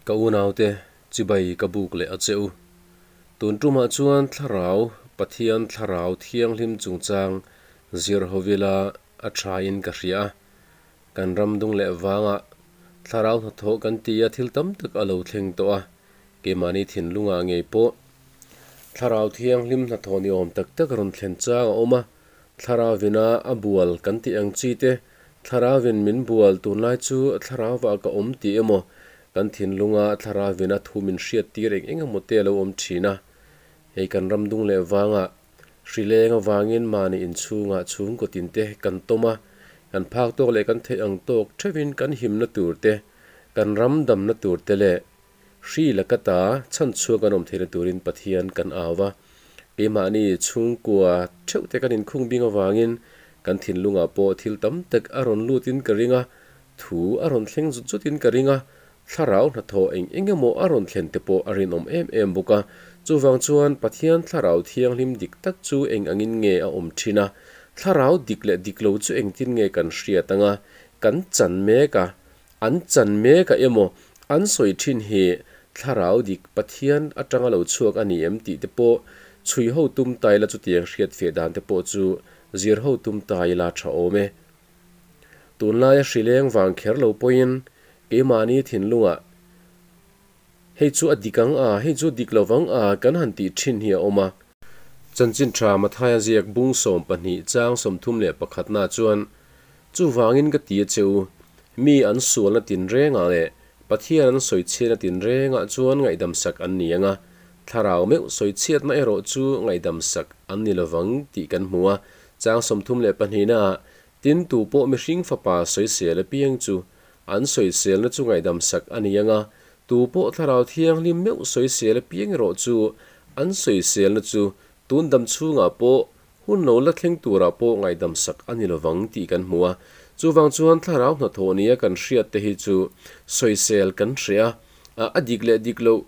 Ka unaute, chibai ka buk leh a che u. Tun tumah chuan Thlarau, Pathian Thlarau Thianghlim chungchang zir hovila a thain ka hria a. Kan ram dung leh vangah Thlarau hnathawh kan ti a, thil tam tak a lo thleng tawh a, keimahni thinlungah ngei pawh Thlarau Thianghlim hnathawh ni awm tak tak rawn thlen chang a awm a, Thlarauvina a bual kan tih ang chi te, Thlarauvin min bual tunlai chu Thlarauvah ka awm tih emaw, kan thinlunga Thlarauvina thu min hriat tir eng eng emaw te a lo awm thin a. Hei kan ram dung leh vangah hrileng avangin mahni inchhungah chhungkaw tin te kan tawm a, kan phak tawk leh kan theih ang tawk theuhin kan himna tur te, kan ram damna tur te leh Hri la ka ta, chhan chhuak an awm theihna turin Pathian kan au va. Keimahni chhungkua theuh te kan inkhung bing avangin kan thinlungah pawh thil tam tak a rawn lutin ka ring a, thu a rawn thleng zut zutin ka ring a, thlarau hnathawh eng eng emaw a rawn thlen te pawh a rinawm em em bawk a. Chuvang chuan Pathian thlarau thianghlim dik tak chu eng angin nge a awm thin a, thlarau dik leh dik lo chu engtin nge kan hriat ang a, kan chan mek a, An chan mek a emaw an sawi thin hi thlarau dik Pathian atanga lo chhuak a ni em tih te pawh chhui ho tum ta ila chutiang hriat feh dan te pawh chu zir ho tum ta ila tha awm e. Tunlaia hrileng vang kher lo pawhin keimahni thinlungah hei chu a dik ang a, hei chu dik lovang a kan han tih thin hi a awm a. Chanchin tha Mathaia ziak bung 12 chang 31 na chuan Chuvangin ka ti a che u, mi an sualna tinrengah leh Pathian an sawichhiatna tinrengah chuan ngaihdamsak an ni ang a, thlarau meuh sawichhiatna erawh chu ngaihdamsak an ni lovang tih kan hmu a. Chang 34 naah, Tin tu pawh mihring fapa sawisel apiang chu an sawiselna chu ngaihdamsak a ni ang a, tu pawh thlarau thianghlim meuh sawisel apiang erawh chu an sawiselna chu tun dam chhungah pawh Hun lo la thleng turah pawh ngaihdam sak a ni lovang tih kan hmu a, chuvang chuan thlarau hnathawh nia kan hriat te hi chu sawisel kan hre a, a dik leh dik loh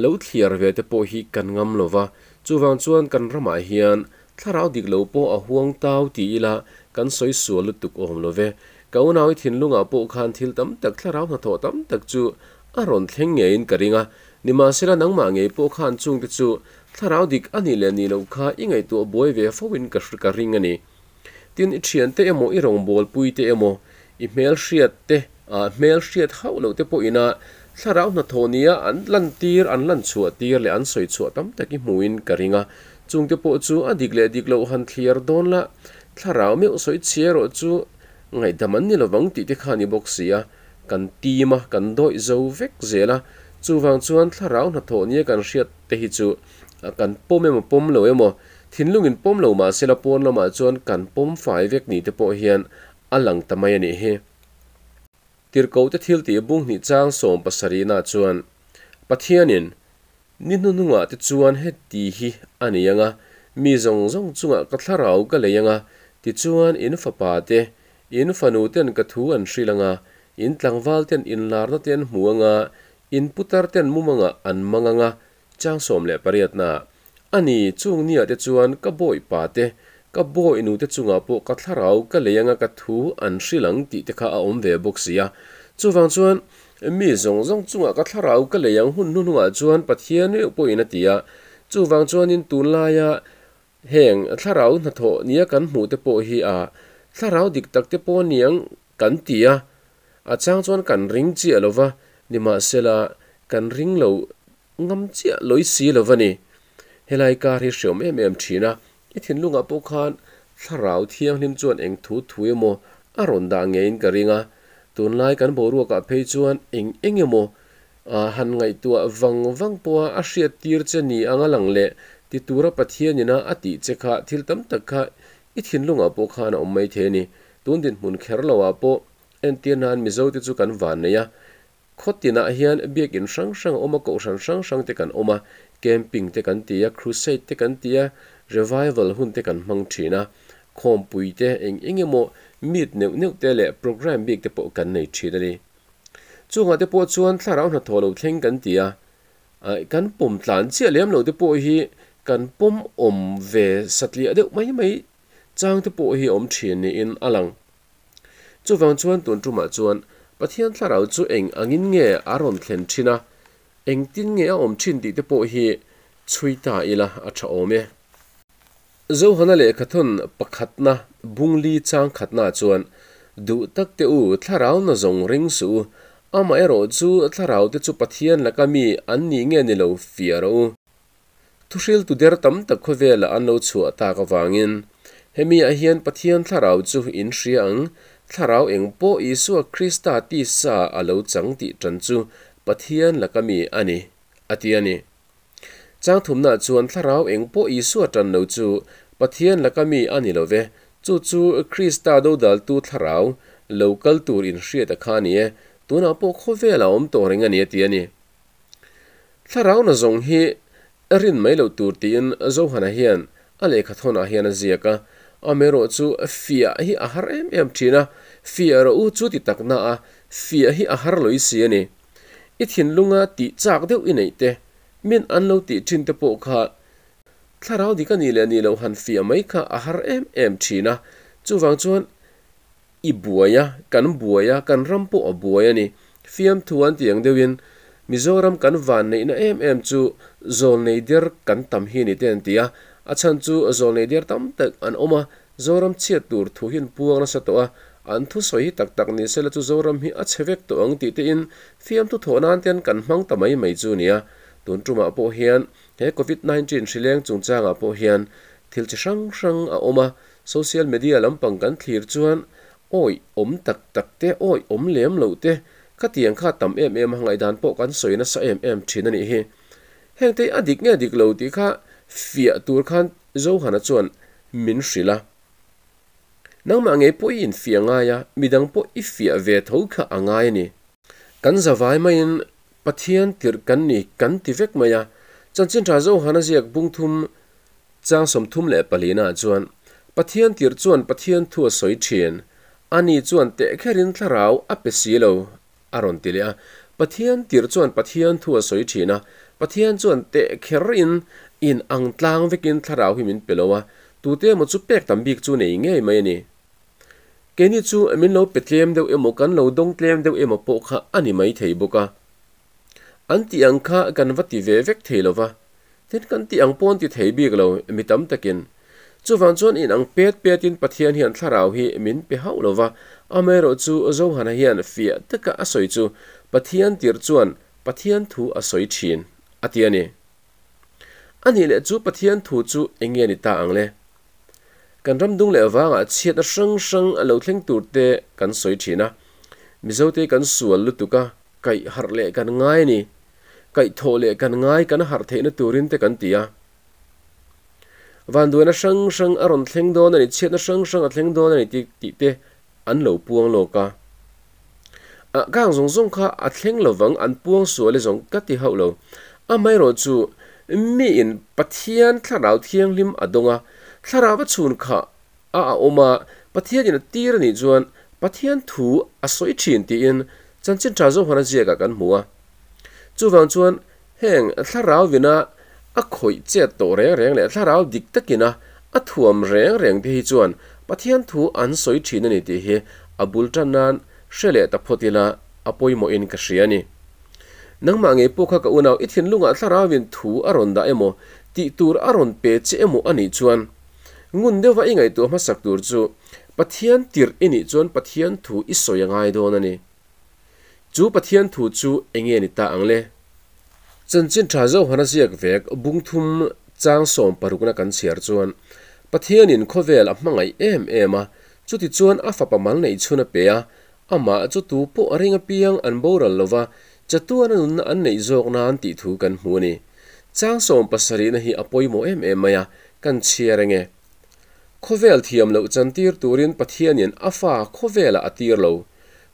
lo thliar ve te pawh hi kan ngam lo va, chuvang chuan kan ramah hian thlarau dik lo pawh a huang tau ti ila kan sawi sual lutuk awm lo ve. Ka unaui thinlungah pawh khan thil tam tak thlarau hnathawh tam tak chu a rawn thleng ngeiin ka ring a, nimahsela nangmah ngei pawh khan chungte chu Thlarau dik a nih leh nih loh kha i ngaihtuah buai ve fo in ka ka ring a ni. Tin, i thiante emaw, i rawngbawlpui te emaw, i hmelhriat te, ah hmelhriat hauh loh te pawh ina thlarau hnathawh nia an lantir, an lanchhuah tir leh an sawi chhuah tam tak i hmuhin ka ring a. Chungte pawh chu a dik leh dik loh han thliar dawn la, thlarau meuh sawi chhia erawh chu ngaihdam an ni lovang tih te kha a ni bawk si a. Kan tim a, kan dawih zo vek zel a, chuvang chuan thlarau hnathawh nia kan hriat te hi chu kan pawm emaw pawm lo emaw, thinlungin pawm lo mah sela pawn lamah chuan kan pawm fai vek ni te pawh hian a lang ta mai a nih hi. Tirhkohte thil tih bung hnih chang 70 na chuan Pathianin ni hnuhnungah te chuan heti hi a ni ang a, mi zawng zawng chungah ka thlarau ka lei ang a, tichuan in fapa te, In fanu ten ka thu an hrilh anga, in tlangval ten in larna te an hmu anga, in putar ten mumanga an mang anga, chang 18 na. A ni, chung nia te chuan ka bawi pa te, ka bawi nu te chungah pawh ka thlarau ka lei anga ka thu an hrilh ang tih te kha a awm ve bawk si a. Chuvang chuan, mi zawng zawng chungah ka thlarau ka lei ang hun hnuhnungah chuan Pathian meuh pawhin a ti a. Chuvang chuanin tunlaia Heng thlarau hnathawh nia kan hmuh te pawh hi a thlarau dik tak te pawh niang kan ti a, a chang chuan kan ring chiah lo va, nimahsela kan ring lo ngam chiah lawi si lo va ni. Helai kar hi hreawm em em thin a, i thinlungah pawh khan thlarau thianghlim chuan eng thu thu emaw a rawn dah ngeiin ka ring a, tunlai kan boruakah phei chuan eng eng emaw A han ngaihtuah vang vang pawha a hriat tir che ni anga lang leh ti tura Pathian ina a tih che kha thil tam tak kha i thinlungah pawh khan a awm mai thei a ni. Tun dinhmun kher loah pawh entir nan Mizo te chu kan van nei a. Khaw tinah hian biakin hrang hrang a awm a, kohhran hrang hrang te kan awm a, camping te kan ti a, crusade te kan ti a, revival hun te kan hmang thin a, khawmpui te eng eng emaw meet neuh neuh te leh programme bik te pawh kan nei thin a ni. Chungah te pawh chuan thlarau hnathawh lo thleng kan ti a, kan pawm tlan chiah lem lo te pawh hi kan pawm awm ve satliah deuh mai mai chang te pawh hi a awm thin niin a lang. Chuvang chuan tun tumah chuan Pathian thlarau chu eng angin nge a rawn thlen thin a? Engtin nge a awm thin tih te pawh hi chhui ta ila a tha awm e. Zohana lehkhathawn pakhatna bungli chang khatna chuan duh tak te u thlarau na zawng ring suh u, amaherawh chu thlarau te chu Pathian laka mi an ni nge ni lo fiah rawh u. Thuhriltu der tam tak khawvelah an lo chhuah tak avangin hemi ah hian Pathian thlarau chu in hria ang, thlarau eng pawh Isua Krista tisa a lo chang tih tan chu Pathian laka mi a ni, a ti a ni. Chang thumnaah chuan thlarau eng pawh Isua tan lo chu Pathian laka mi a ni lo ve, chu chu Krista dodaltu thlarau lo kal tur inhriat a kha a ni e, tunah pawh khawvel a awm tawh reng a ni a ti a ni. Thlarau na zawng hi rin mai loh tur tiin Johana hian a lehkhathawnah hian a ziak a, amaherawh chu fiah hi a har em em thin a, fiah rawh u chu ti takna a fiah hi a har lawih si a ni. I thinlunga tih chak deuh i neih te, min an lo tih thin te pawh kha thlarau dik a nih leh nih loh han fiah mai kha a har em em thin a, chuvang chuan I buai a, kan buai a, kan ram pawh a buai a ni. Fiamthu an ti ang deuhin Mizoram kan vanneihna em em chu zawlnei der kan tam hi ni te an ti a. A chhan chu zawlnei der tam tak an awm a, Zoram chhiat tur thu hi an puang nasa tawh a, an thusawi hi tak tak ni sela chu Zoram hi a chhe vek tawh ang tih tein fiamthu thawh nan ten kan hmang ta mai mai chu nia. Tun tumah pawh hian he Covid 19 hrileng chungchangah pawh hian thil chi hrang hrang a awm a, Social media lampang kan thlir chuan awih awm tak tak te, awih awm lem loh te, khatiang kha tam em em a ngaihdan pawh kan sawi nasa em em thin a nih hi. Hengte a dik nge dik lo tih kha fiah tur khan Johana chuan min hrilh a. Nangmah ngei pawh i infiah ngai a, midang pawh i fiah ve tho kha a ngai a ni. Kan zavai maiin Pathian tirh kan ni kan ti vek mai a, chanchin tha Johana ziak bungthum Chang 34 ah chuan, Pathian tirh chuan Pathian thu a sawi thin, ani chuan tehkherin thlarau a pe si lo, a rawn ti leh a. Pathian tirh chuan Pathian thu a sawi thin a, Pathian chuan tehkherin in ang tlang vekin thlarau hi min pe lo a, tute emaw chu pek tam bik chu nei ngei mai a ni. Keini chu min lo pe tlem deuh emaw kan lo dawng tlem deuh emaw pawh kha a ni mai thei bawk a. An tih ang kha kan va ti ve vek thei lo va, Tin, kan tih ang pawn ti thei bik lo, mi tam takin. Chuvang chuan in ang pet petin Pathian hian thlarau hi min pe hauh lo va, amaherawh chu Johana hian fiah taka a sawi chu Pathian tirh chuan Pathian thu a sawi thin, a ti a ni. A nih leh chu Pathian thu chu eng nge ni ta ang le? Kan ram dung leh vangah chhiatna hrang hrang a lo thleng tur te kan sawi thin a, Mizote kan sual lutuk a, kaih harh leh kan ngai a ni. Kaihthawh leh kan ngai kan harh theihna turin te kan ti a. Vanduaina hrang hrang a rawn thleng dawn a ni, chhiatna hrang hrang a thleng dawn a ni tih tih te an lo puang lawk a. Ah, kang zawng zawng kha a thleng lovang an puang sual e zawng ka ti hauh lo. Amaherawh chu miin Pathian thlarau thianghlim a dawng a, thlarau a chhun kha a a awm a, Pathianin a tir a nih chuan Pathian thu a sawi thin tiin chanchin tha Johana ziakah kan hmu a. Chuvang chuan heng thlarau vina a khawih chet tawh reng reng leh thlarau dik takina a thuam reng reng te hi chuan Pathian thu an sawi thin a ni tih hi a bul tan nan hre leh ta phawt ila a pawimawhin ka hria a ni. Nangmah ngei pawh kha ka unau i thinlungah thlarauin thu a rawn dah emaw tih tur a rawn pe che emaw a nih chuan ngun deuha i ngaihtuah hmasak tur chu Pathian tirh i nih chuan Pathian thu i sawi a ngai dawn a ni. Chu Pathian thu chu eng nge ni ta ang le? Chanchin tha Johana ziak vek bungthum chang 60na kan chhiar chuan, Pathianin khawvel a hmangaih em em a, chuti chuan a fapa mal neih chhun a pe a, amah chu tu pawh a ring apiang an boral lo va, chatuana nunna an neih zawk nan tih thu kan hmu a ni. Chang 70na hi a pawimawh em em mai a, kan chhiar eng e? Khawvel thiam loh chantir turin Pathianin a fa khawvelah a tir lo.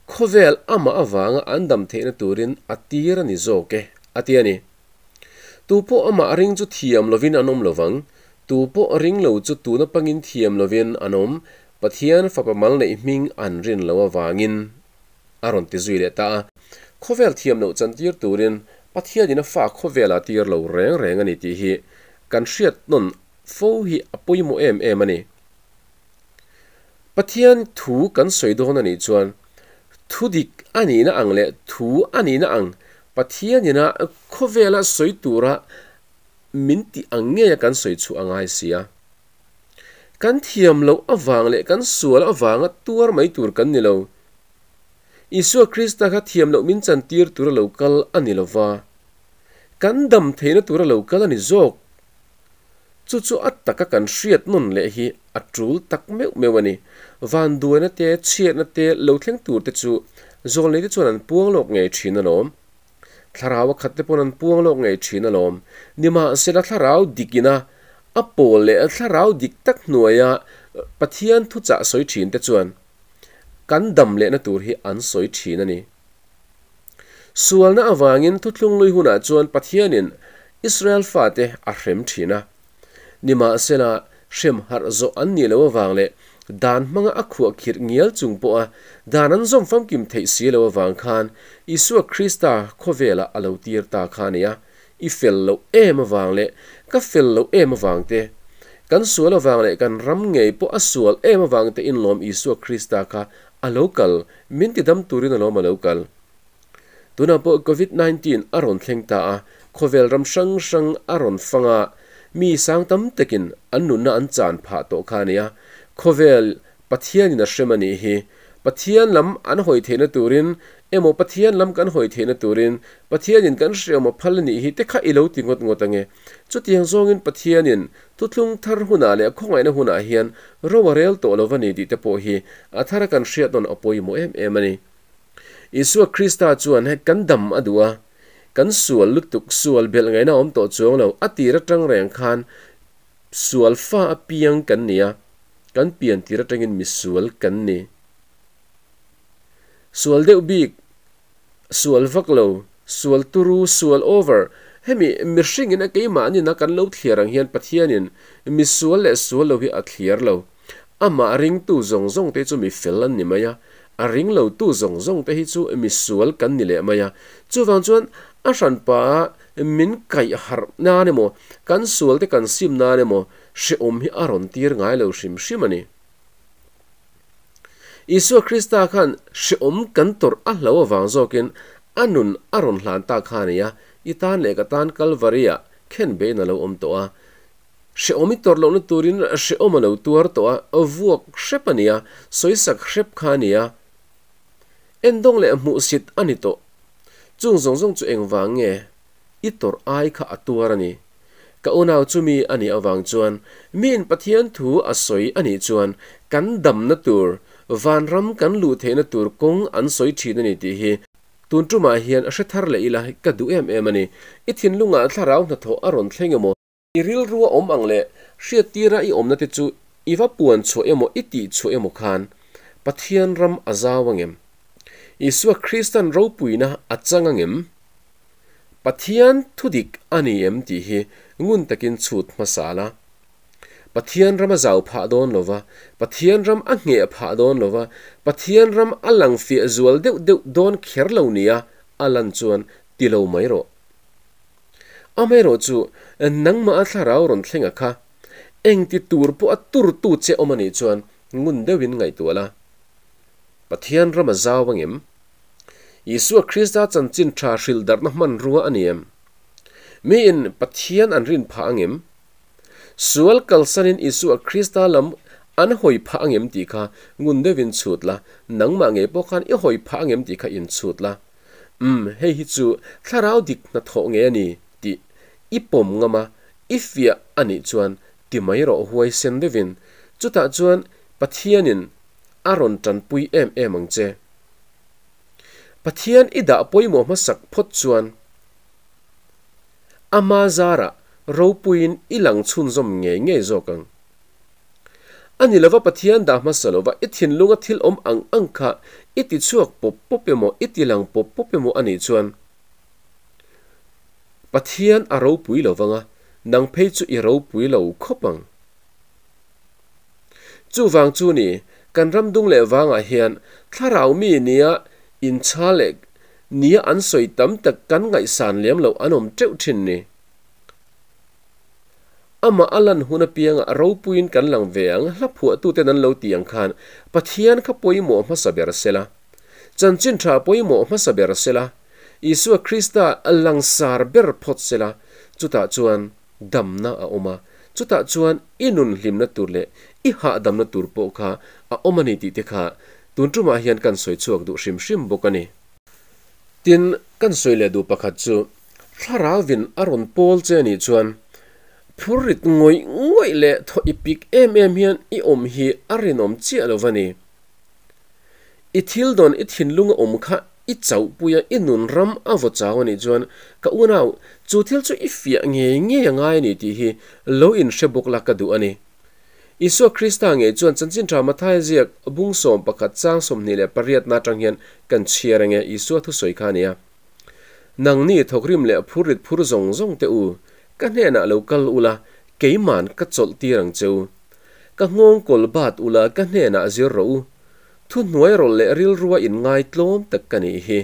Khawvel amah avanga an dam theihna turin a tir a ni zawk e, a ti a ni. Tu pawh amah ring chu thiam lovin an awm lovang, tu pawh ring lo chu tuna pangin thiam lovin an awm, Pathian fapa mal neih hming an rin lo avangin, a rawn ti zui leh ta a. Khawvel thiam loh chantir turin Pathianin a fa khawvelah a tir lo reng reng a ni tih hi kan hriat nawn fo hi a pawimawh em em a ni. Pathian thu kan sawi dawn a nih chuan thu dik a nihna ang leh thu a nihna ang Pathianina khawvela sawi tura min tih ang ngeia kan sawi chhuah a ngai si a. Kan thiam loh avang leh kan sual avanga tuar mai tur kan ni lo. Isua Krista kha thiam loh min chantir tura lo kal a ni lo va, kan dam theihna tura lo kal a ni zawk. Chu chu a taka kan hriat nawn leh hi a tul tak meuh meuh a ni. Vanduaina te, chhiatna te lo thleng tur te chu zawlneite chuan an puang lawk ngei thin alawm. Thlarau a khat te pawn an puang lawk ngei thin alawm. Nimahsela thlarau dikina a pawl leh thlarau dik tak hnuaia Pathian thuchah sawi thin te chuan kan dam lehna tur hi an sawi thin a ni. Sualna avangin thuthlung lui hunah chuan Pathianin Israel fate a hrem thin a. Nimahsela, hrem harh zawh an nih loh avang leh dan hmanga a khuah khirh ngial chung pawha dan an zawm famkim theih si lo avang khan Isua Krista khawvelah a lo tir ta kha a ni a. I fel loh em avang leh ka fel loh em avang te, kan sual avang leh kan ram ngei pawh a sual em avang te inlawm Isua Krista kha a lo kal, min ti dam turin alawm a lo kal. Tunah pawh Covid 19 a rawn thleng ta a, khawvel ram hrang hrang a rawn fang a, mi sang tam takin an nunna an chan phah tawh kha a ni a, khawvel Pathianin a hrem a nih hi. Pathian lam an hawi theihna turin emaw Pathian lam kan hawi theihna turin Pathianin kan hre awm a phal a nih hi te kha i lo ti ngawt ngawt ange. Chutiang zawngin Pathianin thuthlung thar hunah leh khawngaihna hunah hian ro a rel tawh lo va ni tih te pawh hi a thara kan hriat nawn a pawimawh em em a ni. Isua Krista chuan he kan dam a duh a, kan sual lutuk sual belh ngaihna awm tawh chuang lo a tir atang reng khan sual fa apiang kan ni a, kan pian tir atangin misual kan ni. Sual deuh bik, sual vak lo, sual turu, sual over, hemi mihringin a keimahnin a kan lo thliar ang hian Pathianin misual leh sual lo hi a thliar lo. Amah ringtu zawng zawng te chu mi fel an ni mai a, a ring lo tu zawng zawng te hi chu mi sual kan ni leh mai a. Chuvang chuan a hranpa a min kaih harh nan emaw, kan sual te kan sim nan emaw hrehawm hi a rawn tir ngai lo hrim hrim a ni. Isua Krista khan hrehawm kan tawrh a hlo avang zawkin a nun a rawn hlan ta kha a ni a, i tan leh ka tan Kalvari-ah khen bein a lo awm tawh a. Hrehawm i tawrh lohna turin hrehawm a lo tuar tawh a, vuak hrep a ni a, sawisak hrep kha a ni a, endawng leh hmuhsit a ni tawh. Chung zawng zawng chu engvang nge i tawrh ai kha a tuar a ni? Ka unau chu mi a nih avang chuan miin Pathian thu a sawi a nih chuan kan damna tur, vanram kan luh theihna tur kawng an sawi thin a ni tih hi tun tumah hian hre thar leh ila ka duh em em a ni. I thinlungah thlarau hnathawh a rawn thleng emaw? I rilru a awm ang leh hriattira i awmna te chu i va puan chhuah emaw i tih chhuah emaw khan Pathian ram a zau angem? Isua Kristan ropuina a chang angem? Pathian thudik a ni em tih hi ngun takin chhut hmasa la. Pathian ram a zau phah dawn lo va, Pathian ram a ngheh phah dawn lo va, Pathian ram a lang fiah zual deuh deuh dawn kher lo nia a lan chuan ti lo mai rawh. Amaherawhchu, nangmah a thlarau rawn thleng a kha, engti tur pawh a turtu che awm a nih chuan ngun deuhin ngaihtuah la. Pathian ram a zau angem? Isua Krista chanchin tha hrilh darhna hmanrua a ni em? Miin Pathian an rin phah angem? Sual kalsanin Isua Krista lam an hawi phah angem tih kha ngun deuhin chhut la, nangmah ngei pawh khan i hawi phah angem tih kha inchhut la. Umm, hei hi chu thlarau dik hnathawh nge a ni tih i pawm ngam a, i fiah a nih chuan ti mai rawh huai sen deuhin. Chutah chuan Pathianin a rawn tanpui em em ang che. Pathian i dah pawimawh hmasak phawt chuan ama zarah ropuiin i lang chhunzawm ngei ngei zawk ang. A ni lova Pathian dah hmasa lova i thinlunga thil awm ang ang kha i ti chhuak pawp pawp emaw i ti lang pawp pawp emaw a nih chuan Pathian a ropui lo vang a, nang phei chu i ropui lo khawp ang. Chuvang chu ni, kan ram dung leh vangah hian thlarau mi nia inchhal leh nia an sawi tam tak kan ngaihsan lem loh an awm teuh thin ni. Amah a lan hun apiangah ropuiin kan lang ve ang, hla phuahtuten an lo ti ang khan Pathian kha pawimawh hmasa ber sela, chanchin tha pawimawh hmasa ber sela, Isua Krista langsar ber phawt sela, chutah chuan damna a awm a, chutah chuan i nun hlimna tur leh i hahdamna tur pawh kha a awm a ni tih te kha tun tumah hian kan sawi chhuak duh hrim hrim bawk a ni. Tin, kan sawi leh duh pakhat chu Thlarauvin a rawn pawl che a nih chuan phurrit ngawih ngawih leh thaw i pik em em hian i awm hi a rinawm chiah lo va ni. I thil dawn i thinlung a awm kha i chauhpui a, i nun ram a vaw chau a nih chuan ka unau, chu thil chu i fiah ngei ngei a ngai a ni tih hi lo inhre bawk la ka duh a ni. Isua Krista ngei chuan Chanchin Tha Mathaia ziak bung 11 chang 28 na atang hian kan chhiar ange Isua thusawi kha a nia. Nangni thawkrim leh phurrit phur zawng zawng te u, ka hnenah lo kal ula, keiman ka chawlh tir ang che u. Ka nghawng kawl bat ula ka hnenah zir rawh u. Thuhnuai rawlh leh rilrua inngai tlawm tak ka nih hi.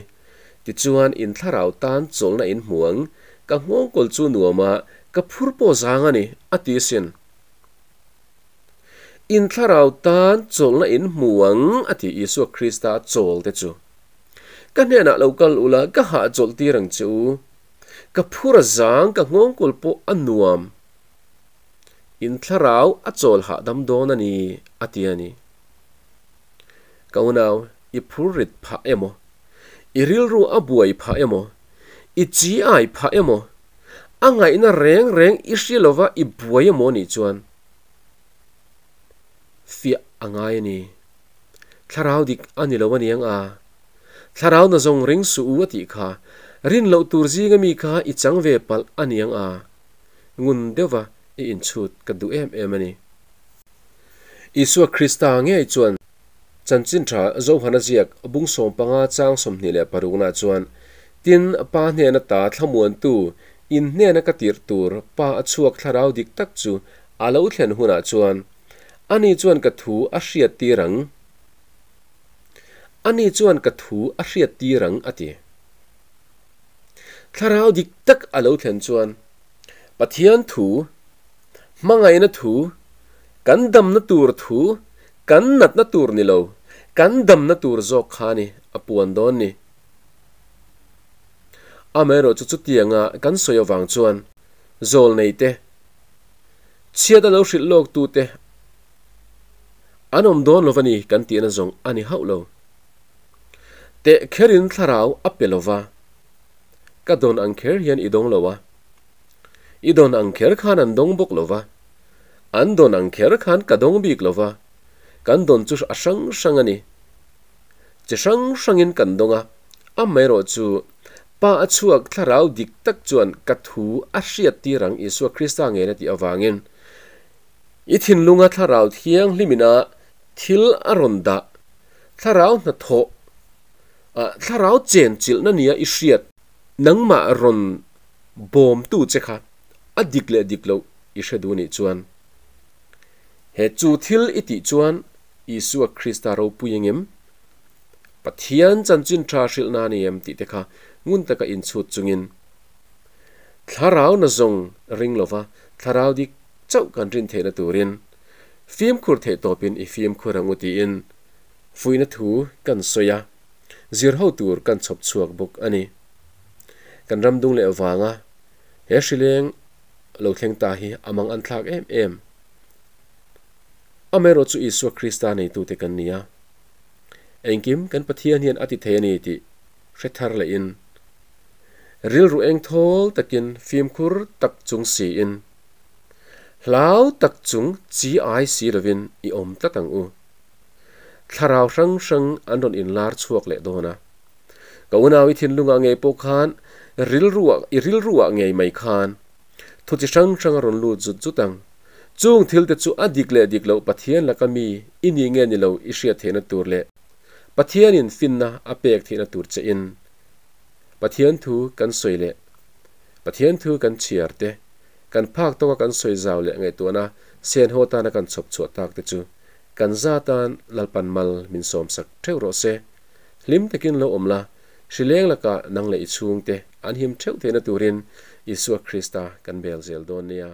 Tichuan in thlarau tan chawlhna in hmu ang, ka nghawng kawl chu nuam a, ka phur pawh zang a ni, a ti sin. In thlarau tan chawlhna in hmu ang, a ti Isua Krista chawl te chu. Ka hnenah lo kal ula, ka hahchawlh tir ang che u. Ka phur a zang, ka nghawngkawl pawh a nuam. In thlarau a chawl hahdam dawn a ni, a ti a ni. Ka unau, i phur rit phah emaw? I rilru a buai phah emaw? I chi ai phah emaw? A ngaihna reng reng i hria lova i buai emaw nih chuan fiah a ngai a ni. Thlarau dik a ni lo aniang a. Thlarau na zawng ring suh u a tih kha rin loh tur zinga mi kha i chang ve palh aniang a. Ngun deuhva i inchhut ka duh em em a ni. Isua Krista ngei chuan Chanchin Tha Johana ziak bung 15 chang 26 nah chuan, Tin, Pa hnena ta thlamuantu, in hnena ka tirh tur Pa a chhuak thlarau dik tak chu a lo thlen hunah chuan, Ani chuan ka thu a hriat tir ang. Ani chuan ka thu a hriat tir ang, a ti. Thlarau dik tak a lo thlen chuan Pathian thu, hmangaihna thu, kan damna tur thu, kan natna tur ni lo, kan damna tur zawk kha ni a puan dawn ni. Amaherawhchu chutianga kan sawi avang chuan zawlnei te, Chhiat a lo hrilh lawk tute an awm dawn lova ni kan tihna zawng a ni hauh lo. Teh kherin thlarau a pe lova, ka dawn ang kher hian i dawng lo a, i dawn ang kher khan an dawng bawk lova, an dawn ang kher khan ka dawng bik lova, kan dawn chu a hrang hrang a ni. Chi hrang hrangin kan dawng a, amaherawhchu Pa a chhuak thlarau dik tak chuan ka thu a hriat tir ang Isua Krista ngei na tih avangin i thinlunga thlarau thianghlimina thil a rawn dah thlarau hnathawh ah thlarau chenchilhna nia i hriat nangmah rawn bawmtu che kha a dik leh dik loh i hre duh nih chuan he chu thil i tih chuan Isua Krista ropui engem Pathian chanchin tha hrilh na ni em tih te kha ngun taka inchhut chungin thlarau na zawng ring lova thlarau dik chauh kan rin theihna turin fimkhur theih tawpin i fimkhur ang u tiin fuihna thu kan sawi a, zir ho tur kan chhawp chhuak bawk a ni. Kan ram dung leh vanga he hrileng lo thleng ta hi a mang an thlak em em. Amaherawh chu Isua Krista neitute kan ni a. Engkim kan Pathian hian a ti thei a ni tih hre thar lehin, rilru eng thawl takin fimkhur tak chung siin, hlau tak chung chi ai si lovin i awm tlat ang u. Thlarau hrang hrang an rawn inlar chhuak leh dawn a. Ka unau i thinlungah ngei pawh khan rilruah i rilruah ngei mai khan thu chi hrang hrang a rawn lut zut zut ang. Chung thil te chu a dik leh dik loh Pathian laka mi i ni nge ni lo i hriat theihna tur leh Pathianin finna a pek theihna tur che in Pathian thu kan sawi leh Pathian thu kan chhiar te, kan phak tawka kan sawi zau leh ngaihtuahna sen haw tana kan chhawp chhuah tak te chu kan za tan Lalpan mal min sawmsak theuh rawh se. Hlim takin lo awm la, hrileng lakah nang leh i chhungte an him theuh theihna turin Isua Krista kan bel zel dawn nia.